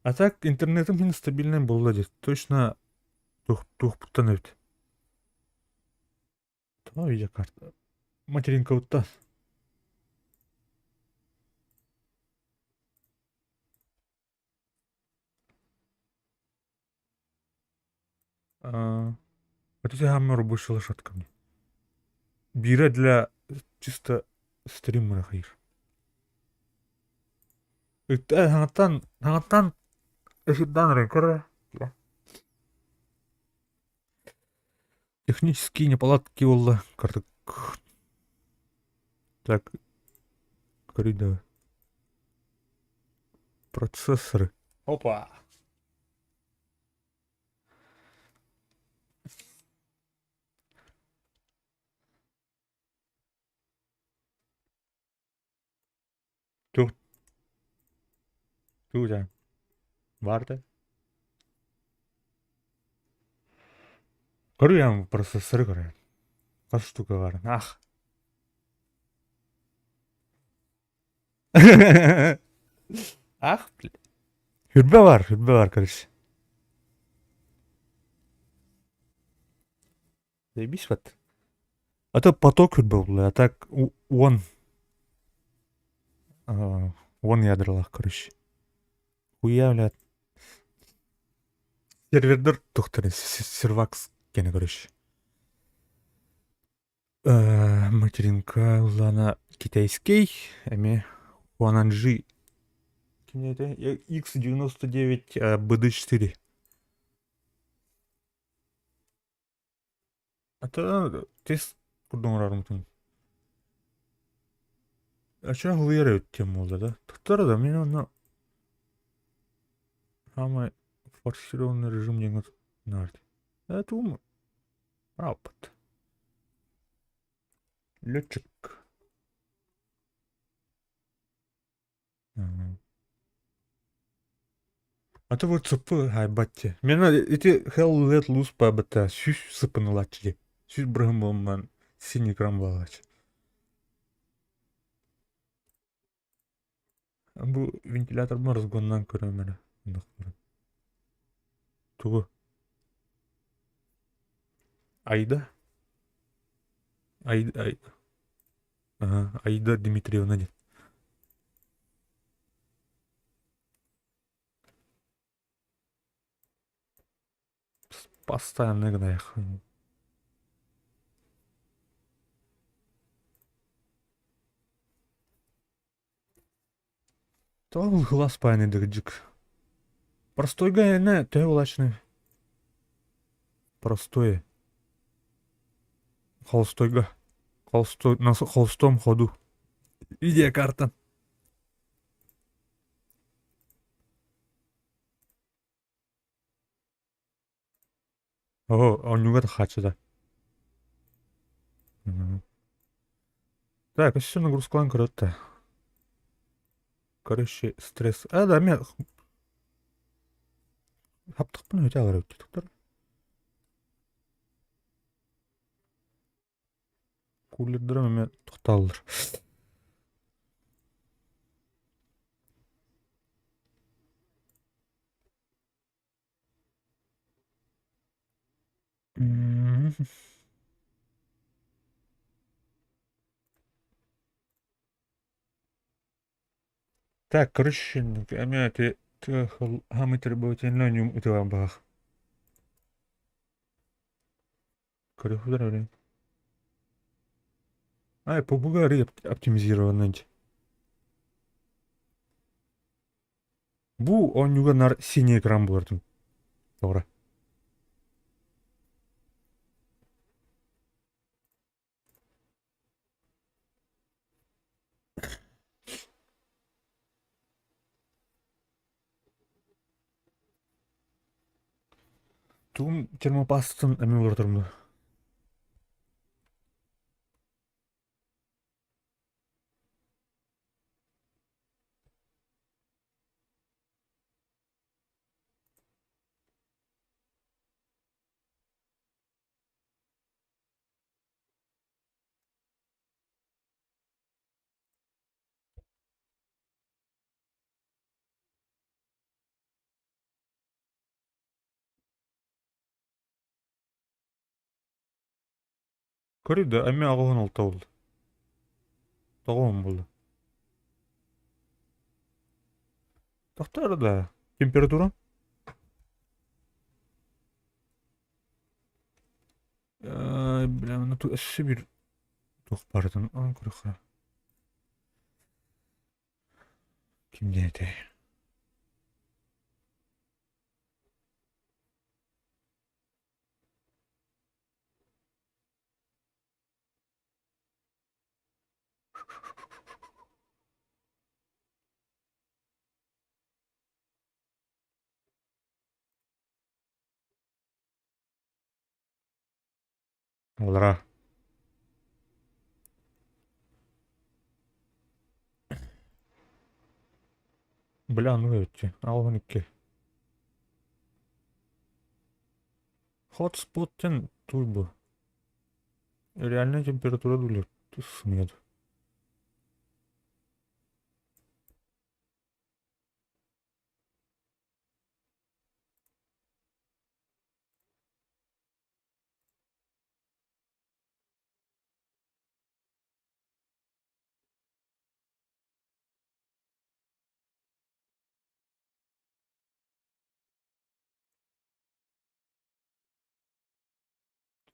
А так интернетим син стабильный буолла дии. Точно туохпуттан эбит. Тоҕо видеокарта? Материнкабыттан. А, это самая рабочая лошадка мне. Бира для чисто стримера хайыр. Хаҥаттан хаҥаттан эфирдаан эрэн көрө. Технические неполадки буолла картык. Так, көрүй да. Процессоры. Опа! Тух тугу Баарда. Көрүөм процессоры көрөйүн. Хас штука баарын. Ах. Ах, блин. Хүрбэ бар, короче. Заебись вот. А то поток хүрбэ буолла, а так уон уон ядролаах, короче. Хуя, блядь. Сервердер тухтарын сервакс кene короче. Материнка улана китайский, эме Хуананжи кимне это? X99 BD4. Ата тест курдук оҥорорбутун. Ача хылыйар эбит диэн буолла да. Туттара да мин онно самый форсированный режим диэҥҥэ наар. Ээ тугум ааппыт. Летчик. А то вот сыппы хайбат дии. Мен ити Hell Let Loose баабыта сүүс сыппын ылааччы дии. Сүүс бырыһым буолумман синий экран буолааччы. Бу вентиляторбун разгоннаан көрөм эрэ. Тугу? Айда? Айда, Айда. Ага, Аида Дмитриевна диэн. Постоянно гына Тоҕо глаз пааны дыгдьык. Простойга ene төһө улачный? Простое. Холстойга. Холстой, на холстом ходу. Видеокарта. О, оонньууга да хааччыта. Так, өссө нагрузкалаан көрөт да. Короче, стресс. А, да, мен хаптахпын өтө алар эбит Кулердерим эмиэ тохтооллор. Так, короче, эмиэ ити хаамыы требовательный ньум ытыган баах. Көрүөхүлэр Ай, попугай оптимизированный. Бу оонньууга нар синий экран буолар Тоҕо? Тугум термопастатын эмиэ уларытарым дуо? Көрүй да, эмиэ 86 буолла. 90 буолла. Тохтоор да. Температура? Бля, ну өссө биир туох барытын он көрүөххэ. Ким диэн этэй? Аллараа. Бля, ну эбитчи. 82. Хотспот диэн туй бу. Реальная температура дулер. Сымыйа.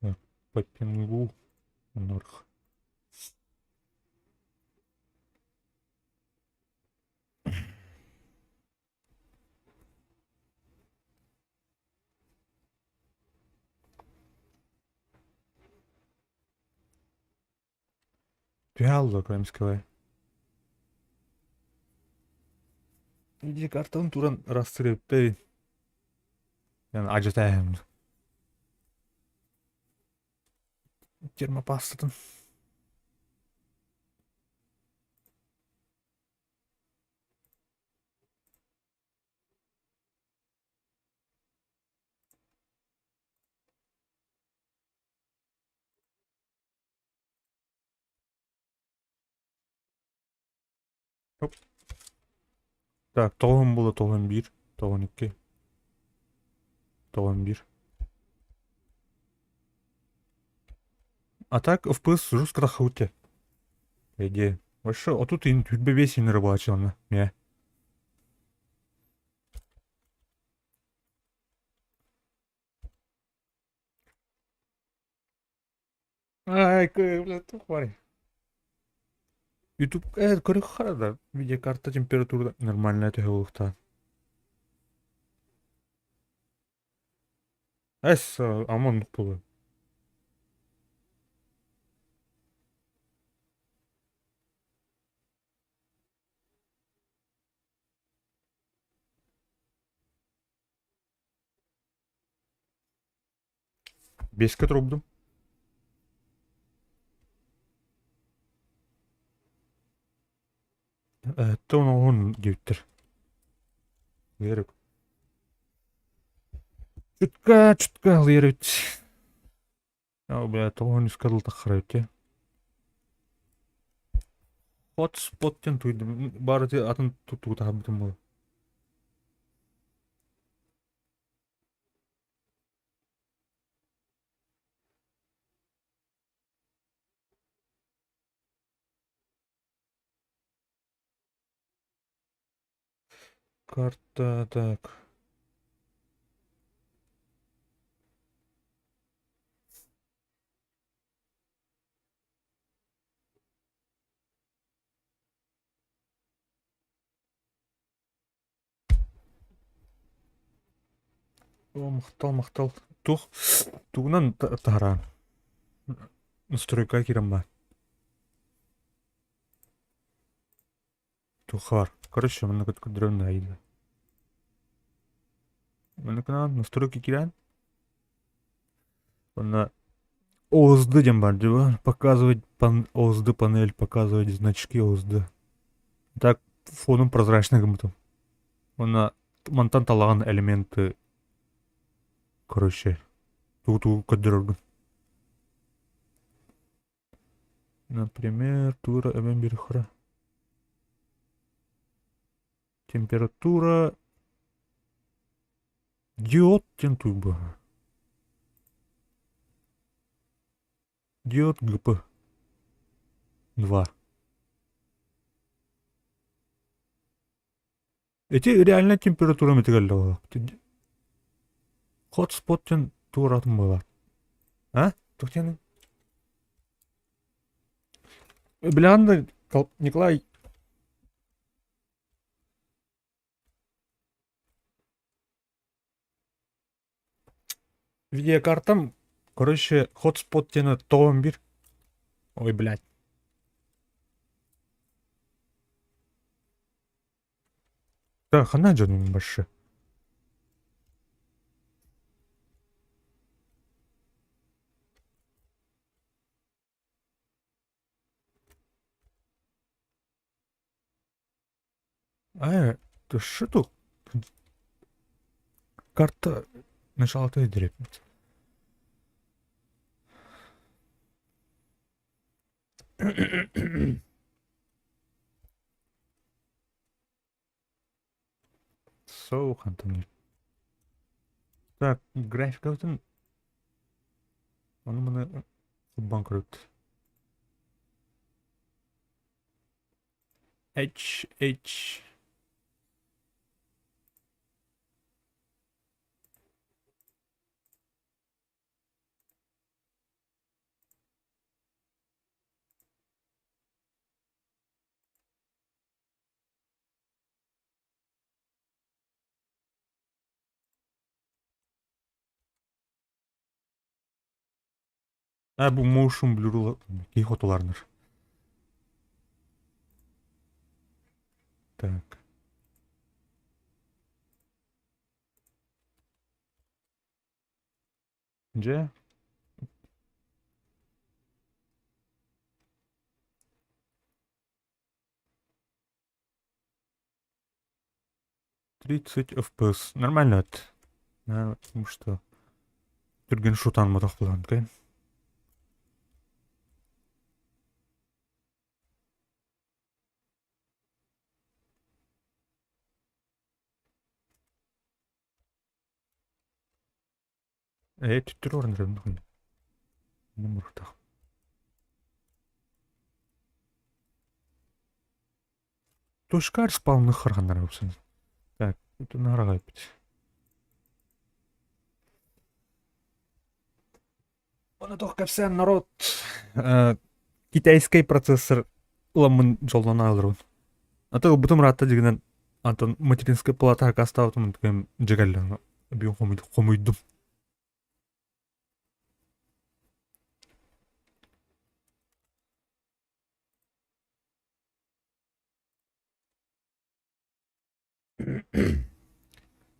Так, по пингу норх. Түһэ алла Крымская. Иди картон туран расстреляй. Yani acıtayım. Термопастатын. Хоп. Так, тоҕуһун була 91, 92, 91. А так FPS жестко тахауте. По идее. Вообще, а тут и түрбе бес рыбачил Не. Ай, бля, тухвари. YouTube көрөх да видеокарта температура нормальная төһө Эс, амон буолуо. Биэскэ турбутум. Оһун диэбиттэр. Лиэрик. Чутка, чутка лиэрит. Бля, тоҕон үскэ таххара эбит Хотспот диэн туйдум. Бары атын тугу таһарбытым буолуо. Карта, так. О, махтал, махтал. Тух, тугунан таһараан. Настройка киирэн баар. Тухар. Короче, манна көрдөрөм наайда. Манна настройка киирэн. Онно OSD диэн баар дии Показывать пан OSD панель, показывать значки OSD. Так фоном прозрачный гыммытым. Уонна мантан талаҕан элементы короче тугу-тугу көрдөрөргүн. Например, тура эбэн биэрхара. Температура диод диэн туй бу. Диод ГП 2. Ити реально температура митигэллэ буолар. Хотспот диэн туоратын буолар. А? Туох диэн? Билэҕин да Николай Видеокартам, короче, хотспот диэни тоҕон бир. Ой, блядь. Да, хана дьонум больше. А, это что Карта начала дрепнуть. Соу хантан Так, графикабытын ону маны холбоон көрөбүт. H H А бу motion blur киһи хотуларныр. Так. Дьэ. 30 FPS. Нормально это. Да, потому что түргэн шутан мотох булан кэн. Ээ түттүр орын Муртах. Тушкар спавны харганнар упсын. Так, это нарагайбит. Оны тох кэпсээн народ. Китайский процессор ыламмын дьоллон аалырбын. Аты ылбытым ыраатта дьигинэн антон материнская плата акаастаабытым кэм дьэгэллэн бион хомуйдум.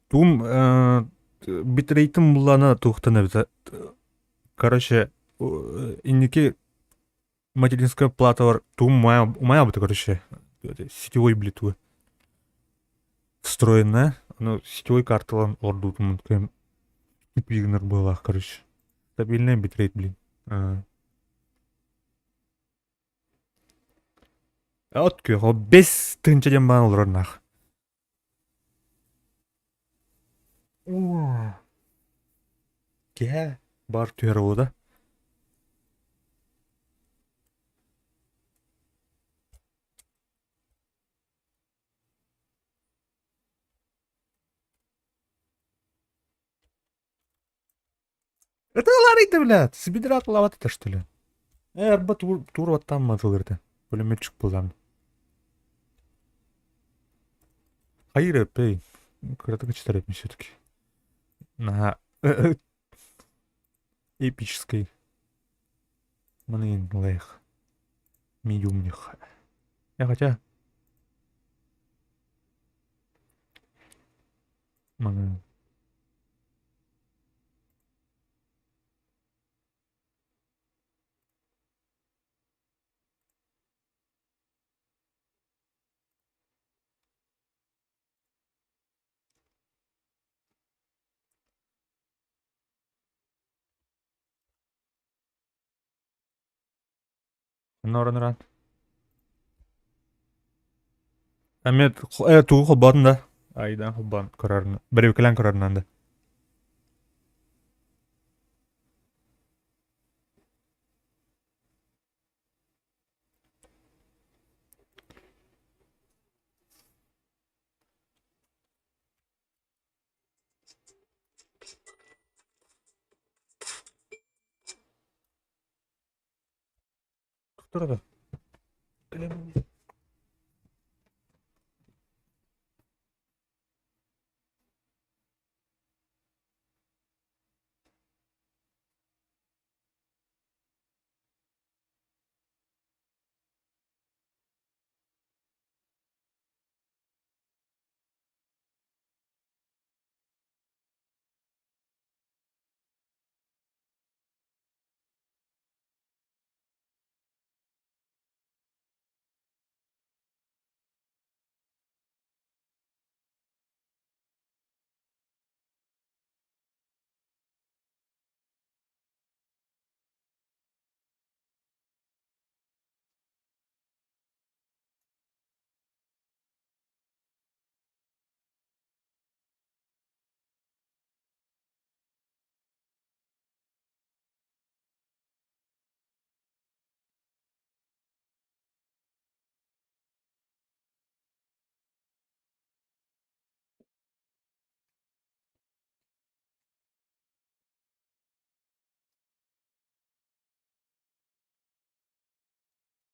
Тугум битрейтим буллаана туохтан эбитэ короче инники материнская платалар тугум умайабыта короче сетевой блитуы встроенная ну сетевой карталан ордуутум тупигнер быһыылаах короче стабильный битрейт блин От күөх, ол 5000 диэн баан олорор наах. Киһэ бар түһэр да. Это ларыйда, блядь, сибидират лават это что ли? Э, арба тур тур ваттамматылырды. Пулеметчик булан. Хайыр эпей. Кыратык читар этми все-таки. На эпической. Маны лайх. Медиумних. Я хотя... Маны... Норан Эмиэ тугу холбоотун да? Айдан холбоон көрөрүн, бэрэбикэлээн көрөрүнэн да. Турда.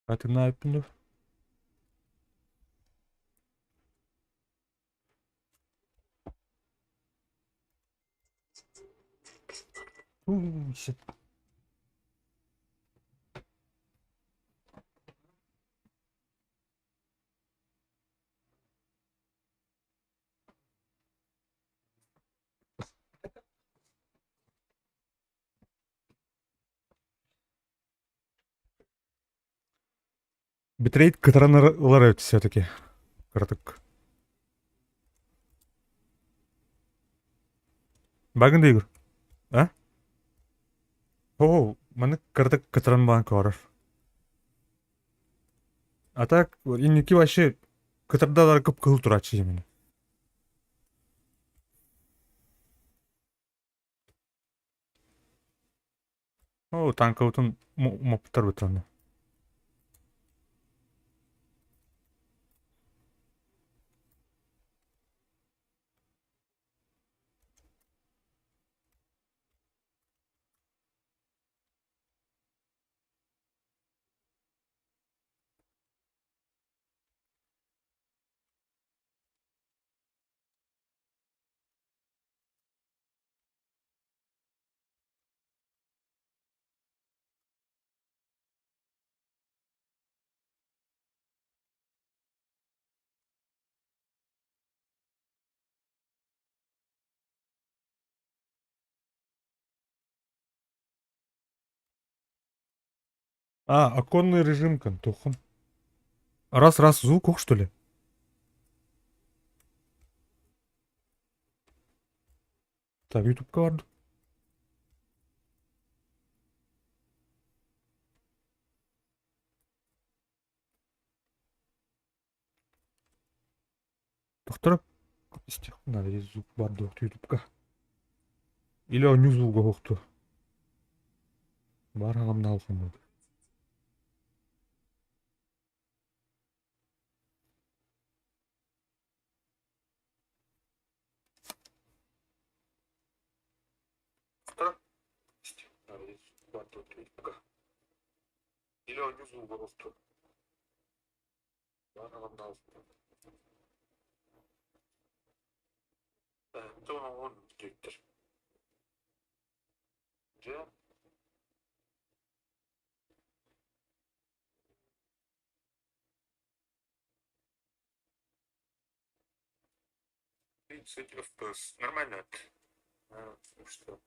Атына Shit. Битрейт кытаран ылар эбит все-таки. Кыратык. Багын да Игорь. А? О, маны кыратык кытаран баан көрөр. А так, инники вообще кытардалар кып-кыһыл турааччы именно. Оо, танкабытын умаппыттар бытанна. А, оконный режим контухун. Раз-раз звук ох, что ли? Так, ютубка барды. Тохторо надо звук барды ютубка. Или онньу звуга охту. Бар аҕам наалхаммыт. Нормально. Что?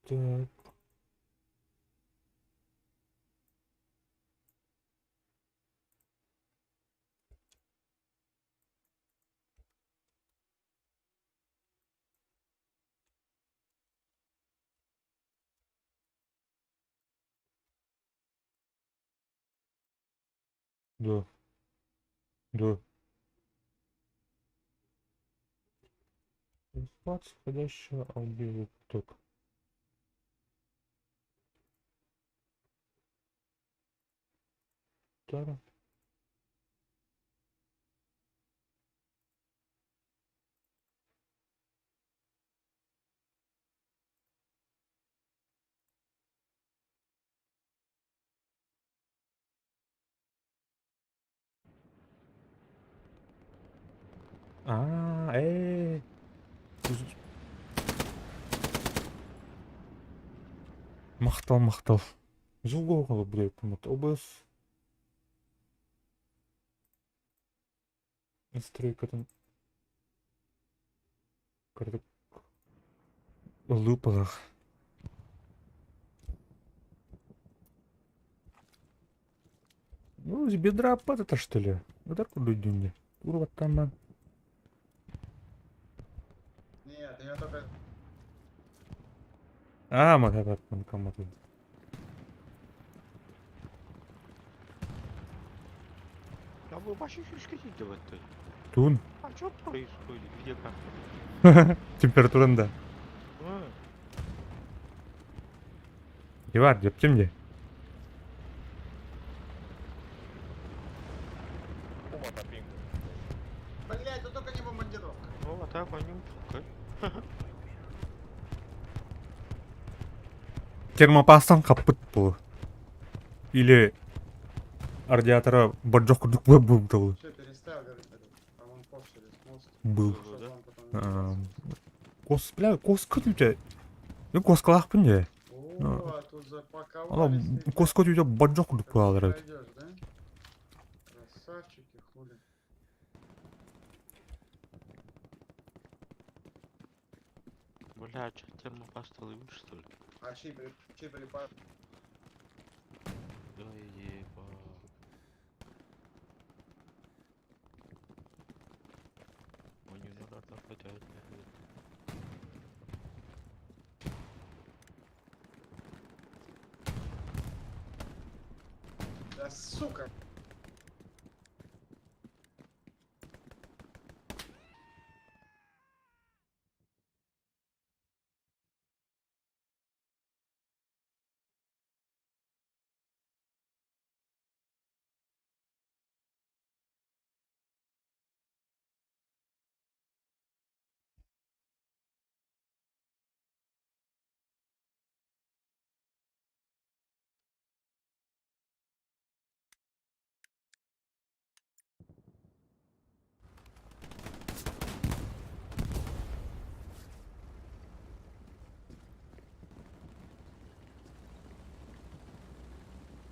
Так. Дуо? Дуо? Распад входящего аудиопотока. Тара. Аа, ээ. Махтал, махтал. Звук блядь, ОБС. Настройкатын кырдык ыллыы Ну, с бедра это что ли? Удар куда деньги? Курва там. Нет, я только... А, мат, мат, Я бы вообще фишки в этой. Тун. А что происходит? Где как? Температуран да. А, Ивар, дептем де. Блять, да только не бомбардировка. Ну, а так они чукай. Термопастан хаппыт был. Или радиатора баджок курдук был. Все, перестал говорить этот. По-моему, кофе через мост. Был. Чтобы Да. он потом не Кос, бля, кос көтүтэ. Ну, коскалаахпын дии. О, а тут Ана запаковались. кос көтүтэ баджок курдук буолалар эбит. Пройдешь, да? Красавчики, хули. Бля, что термопаста ловишь, что ли? А чей, чей припас? Да еба. Мне надо хотять. Да сука!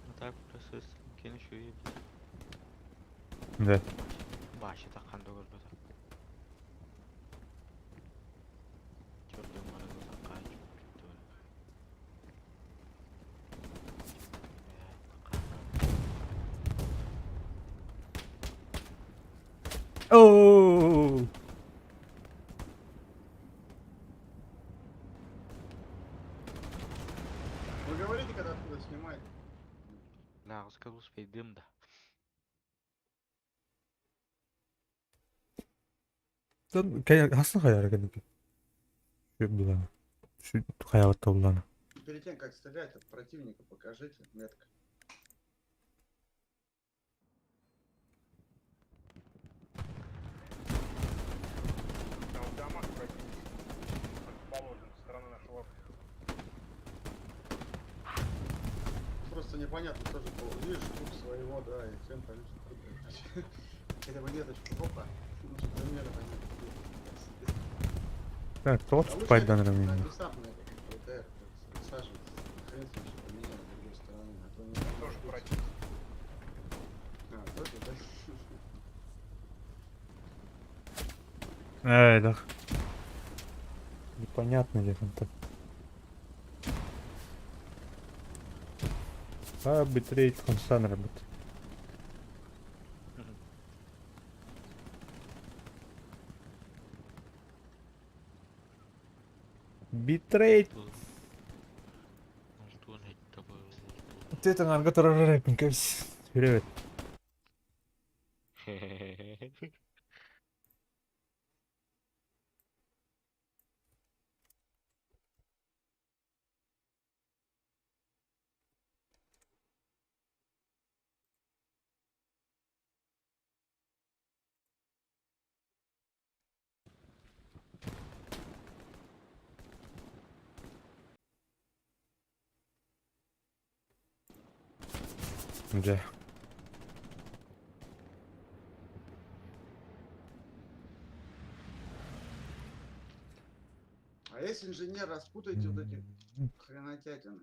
А так просто кені еще Да. Башы таққанды көрбөтө. Чөрдөн бара такка Оу. Вы говорите, когда оттуда снимаете? Нагызка успей дым да. Хасын хайар кэнники. Булана. Şu хаябатта булана. Перед тем, как стрелять от противника, покажите метко. Там в домах противник расположен со стороны нашего Просто непонятно тоже, видишь, тут своего, да, и всем конечно, трудно. Хотя бы меточку, опа, ну, чтобы примерно понятно. Так, тот А лучше пайдан на равнина. весах на это, как ПТР, саживаться. Хрен с ним, что поменяли с другой стороны, а то не тоже противник. А, тоже, да? Эй, да. Непонятно где там так. А, битрейт хамсан работает. Битрейт. Ты это нарготарарапинка. Привет. Дьэ. А если инженер, распутайте вот эти хренотятины.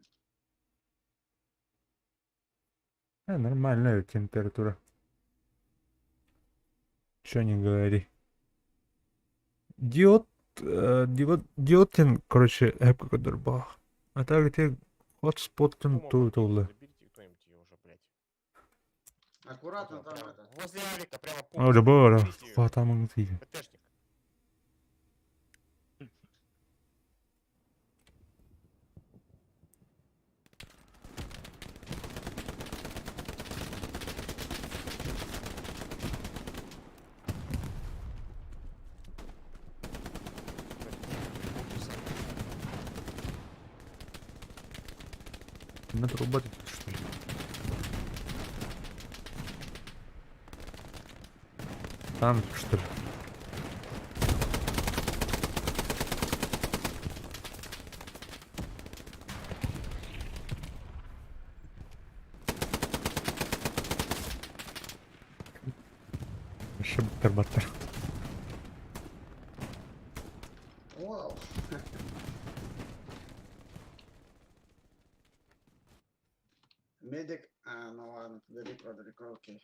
Нормальная температура. Чё не говори. Диод, диод, диодтен, короче, эпка көрдөрбөх. А так те хотспоттун Пума туу подбейте, тулла. заберите кто-нибудь ее уже, блядь. Аккуратно Вот там она, прямо это. Возле Алика, прямо пума. О, да бара, Заберите её. хватамын тиги. ПТшник. Надо рубать, что ли? Танк, что ли? Еще баттер-баттер. Вау. Медик. А, ну ладно, ты далеко, далеко, окей.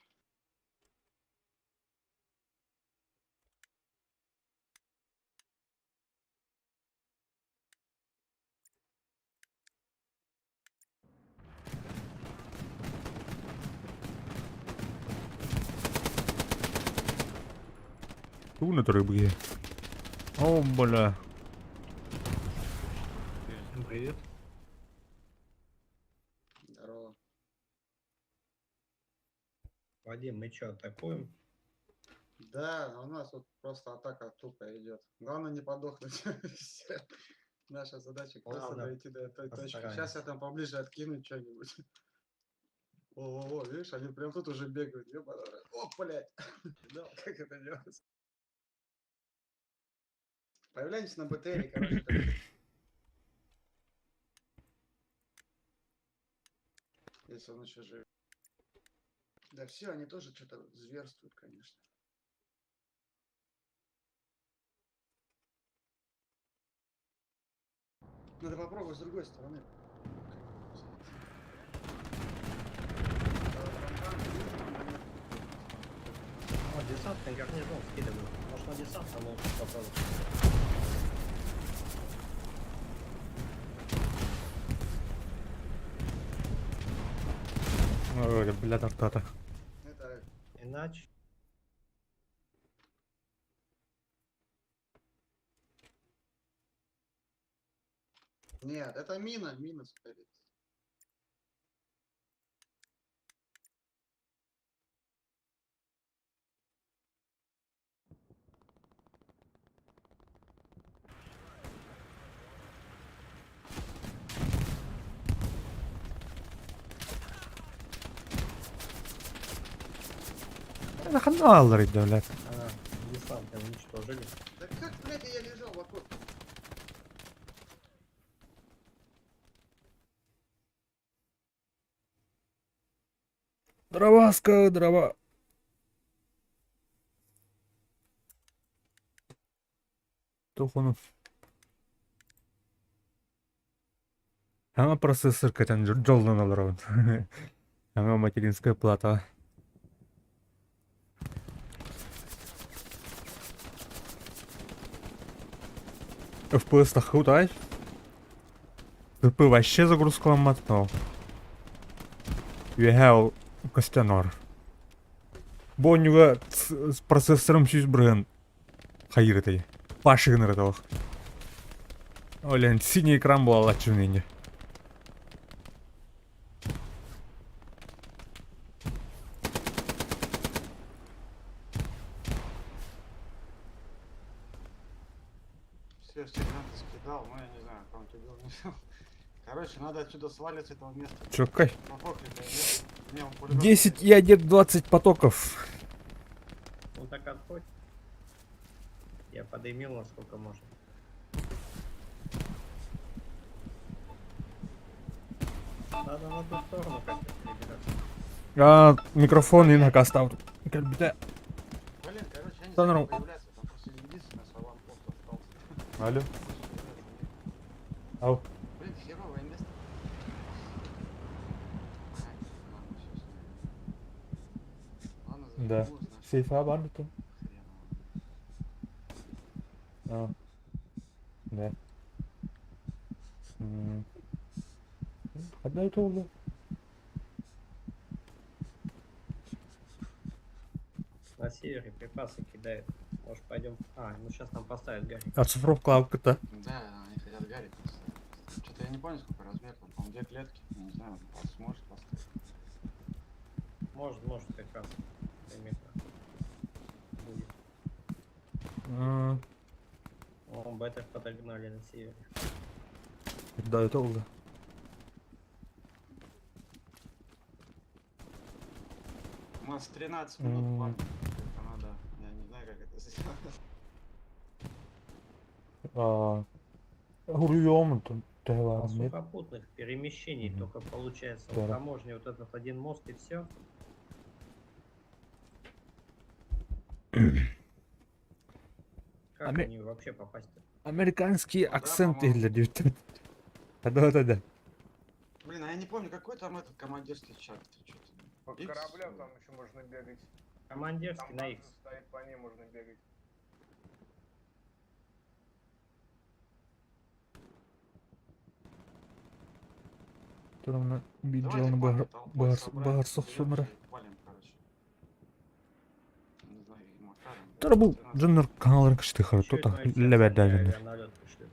Тугна рыбы. О, бля. Всем привет. Здорово. Вадим, мы что, атакуем? Да, у нас тут просто атака тупо идет. Главное не подохнуть. Всё. Наша задача просто Ладно, дойти до той точки. Сейчас я постараемся. там поближе откину что-нибудь. О-о-о, видишь, они прям тут уже бегают. Ёбаный рот. О, блядь. Да, как это делается? Появляемся на БТРе, короче. там. Если он еще жив. Да все, они тоже что-то зверствуют, конечно. Надо попробовать с другой стороны. О, десантный гарнизон скидывают. Может на десантном лучше попробовать. Ой, бля, тартата. Это Иначе. Нет, это мина, мина скорее. Ханна аллар блядь. А, десантный уничтожили. Да как, блядь, я лежал в окопе? Дрова, сказал, дрова. Тухуну. Ама процессор катан жолдан алар. Ама материнская плата. FPS тахутай. ТП вообще загрузкаламмат. Үөһээ Костянор. Бу с процессором сүүс бырыһын хайыр этэй. Пашыгын ырыталах. Олен, синий экран буоллаччы ини. Все, все гранаты скидал, но я не знаю, кому тебе не взял. Короче, надо отсюда свалить с этого места. Чокай. Попокли, Не, он пулемет. 10 и 1, 20 потоков. Он так отходит. Я подымил насколько можно. Надо на ту сторону как-то перебираться. А, микрофон и накастал. Кальбите. Блин, короче, я не Да, знаю, норм. как появляться, там просто единственное, с аванпост остался. Алло. Ау. Блин, херовое место. Ай, ладно, всё, с ним. Ладно, Да. заверну, значит, Сейфа барбиту. хреново. А. Да. М. Одна это oldu. На севере припасы кидают. Может пойдем. А, ну сейчас нам поставят гарик. Оцифровка лавка-то. Да, они хотят гарик поставить. Что-то я не понял, сколько размер там, по-моему, две клетки. Я не знаю, он сможет поставить. Может, может как раз. Примерно. Будет. М, О, бетер подогнали на севере. Да, это oldu. У нас 13 минут, М. парни. Это надо. Я не знаю, как это сделать. А. Хуруем тут. А сухопутных перемещений Мгм. только получается Да. в таможне вот этот один мост и все. Как они вообще попасть-то? Американский Ну да, акцент по-моему. или Да, да, да. Блин, а я не помню, какой там этот командирский чат. Ты чё-то. По Икс? кораблям там еще можно бегать. Командирский Там на база X. стоит, по ней можно бегать. Турumna Давайте, видеоны парни, толпой собрались, бар берёмся сумра. и валим, короче. Не знаю, каким макаром. Тура бу 13 дьоннор каналларын кышты Чё тута это на лебеддәжиннер. налет пришли?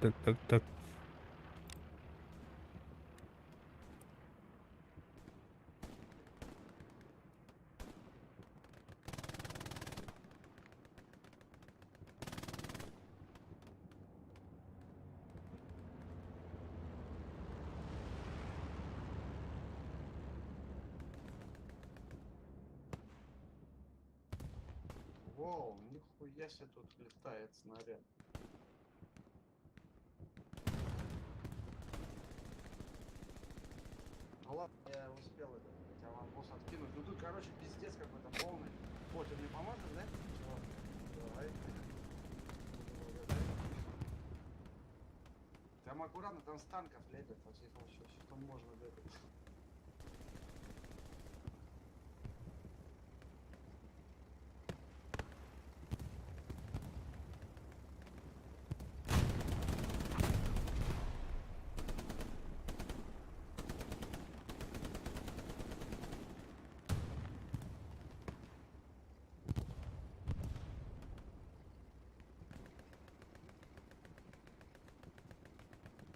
Так, так, так. Воу, нихуя себе тут летает снаряд. Ну ладно, я успел это, хотя вам босс откинуть. Ну тут, короче, пиздец какой-то полный. О, ты мне поможешь, да? Чувак? Давай. Буду благодарен. Там аккуратно, там с танков лепят, во всяком случае, что можно лепить.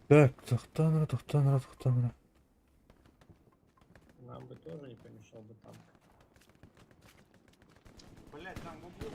Так, тохтанра, тохтанра, тохтанра. Нам бы тоже не помешал бы танк. Блять, там в углу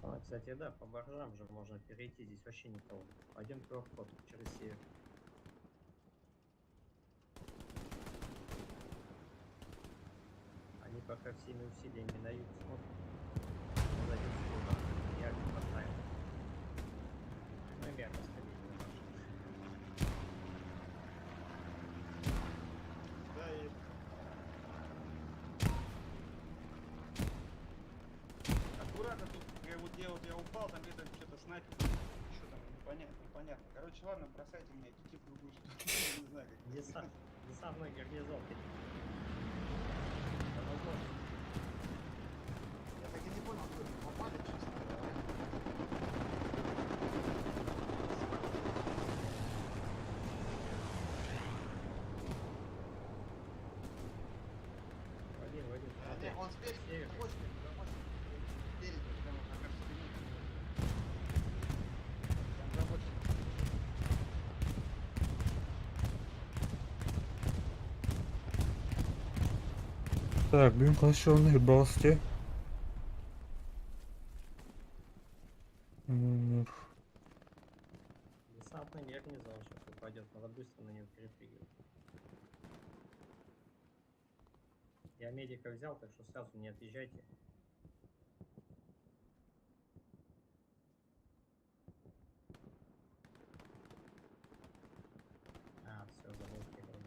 Пацаны, кстати, да, по баржам же можно перейти, здесь вообще никого. Пойдем в обход через север. Они пока всеми усилиями на юг смотрят. Мы зайдем сюда. Я один поставил. Ну и мясо сходили на барже. Да, и вот где вот я упал, там где-то что-то снайпер, еще там непонятно, непонятно. Короче, ладно, бросайте меня, идите в другую сторону, не знаю, как. Десантный гарнизон. Да, возможно. Я так и не понял, откуда мы попали, честно говоря. Вадим, Вадим, Не, смотри. он спереди, Север. за бочкой, за бочкой. Спереди, прямо на нашей спине. Прям за бочкой. Так, бүгүн калышылны басты. Десантный гарнизон сейчас упадет, надо быстро на него перепрыгивать. Я медика взял, так что сразу не отъезжайте. А, все, заблокировали.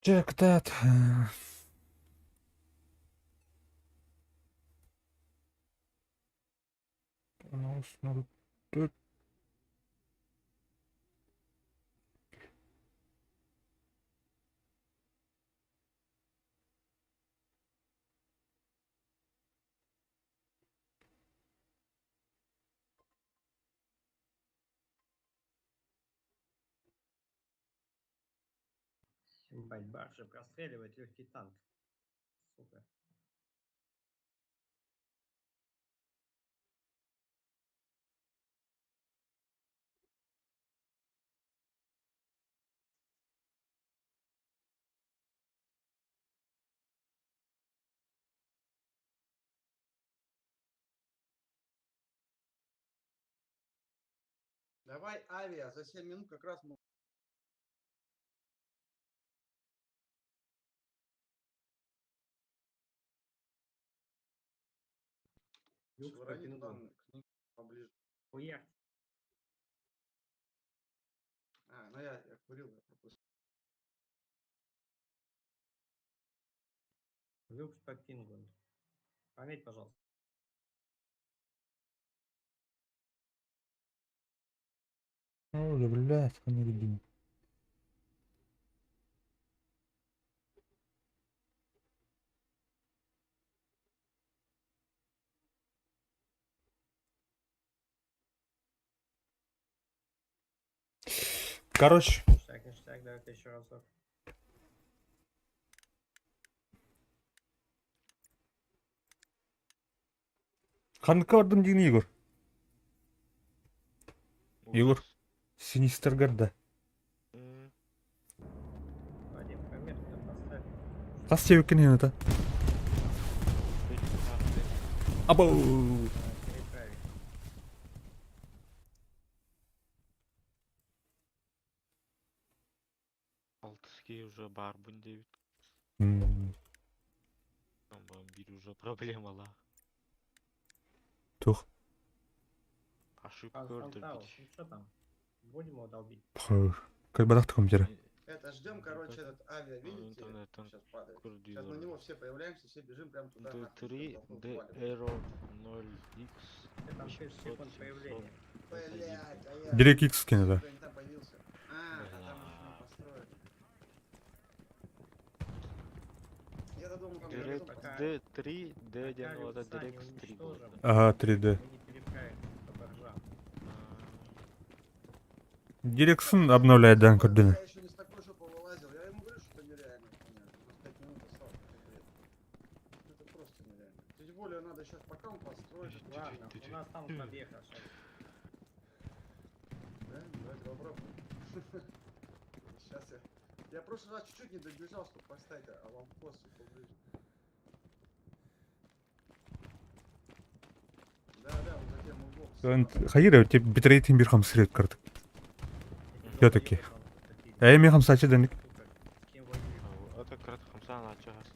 Check that. Тут. Ебать, баржа простреливает легкий танк. Сука. Давай авиа, за 7 минут как раз мы... Люкс по Швырни туда, пингу. к ним поближе. Хуяк. А, ну я курил, я пропустил. Люкс по пингу. Пометь, пожалуйста. Ой, блядь, не любим. Короче, Ништяк, ништяк, давай-ка еще разок. ханка бардым диэн Егор. Егор. Ужас. Синистер гарда. М, Вадим, пометку поставь. Хас себеккен это. ты нахуй. Абау. Надо переправить. Алтыский уже барбын дейбит. М, Там бир уже проблемалар. Тух. Ошибка Константау, көрдүрбүт. ну что там? Будем его долбить? Как бадах компьютера. Это ждем, короче, этот авиа, видите? Интернеттен Сейчас падает. Сейчас на него көрдүлөр. все появляемся, все бежим прям туда. нахуй, D3 всё, толпу D валим. Aero 0X Ты там 6 секунд 800 появления. Блядь, а я... Директ X кинута. Сука, не там появился. А, да там еще не построили. Я-то думал, там Direct гарнизон пока- построили. D3 D Пока диэн вот Люкса не Direct 3 уничтожим, Ага, 3D. мы не переправим по баржам. Дирексон обновляет дан көрдүнө. Я еще не с такой жопы вылазил. Я ему говорю, что это нереально. хуйня. У нас 5 минут осталось. Это бред. Это просто нереально. Тем более надо сейчас пока он построит. Ладно, у нас танк подъехал. щас. Да? Давайте попробуем. Сейчас я... Я в прошлый раз чуть-чуть не добежал, чтобы поставить аванпост поближе. Да, да, вот за тем углом. Хайыр эбит, битрейт бир хамсыр эбит кырдык. Все-таки. Э, мен хамсачы дэнник. Это кырат хамсаан ачыгас.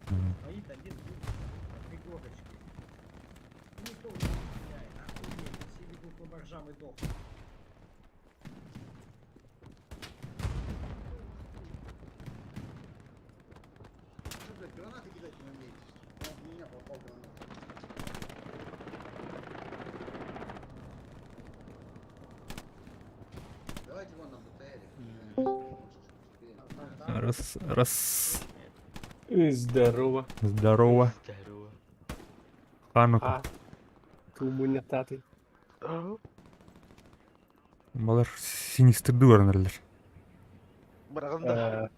Стоит один на пригорочке. Никто не стреляет, охуеть, все бегут по боржам и дохнут. Что, блядь, гранаты кидать не умеете? Он в меня попал граната. Давайте вон на БТРе. Раз, раз. Здорово. Здорово. Здорово. Ханука. А, Тумунятаты. Балар синистрди көрүнөрлөр. Бараганда.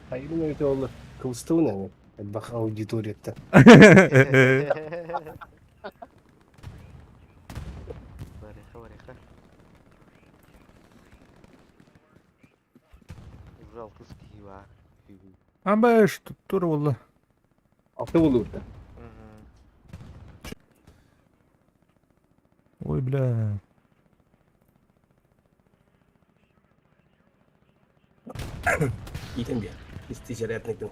Хайын өйті олы. Кылыстуын әне. Бақ аудиторията. Барыха, барыха. Зал кыскива. Амбаш, тура болла. Алты болу орта. Ой, бля. Итен бер. Истижарятныктың.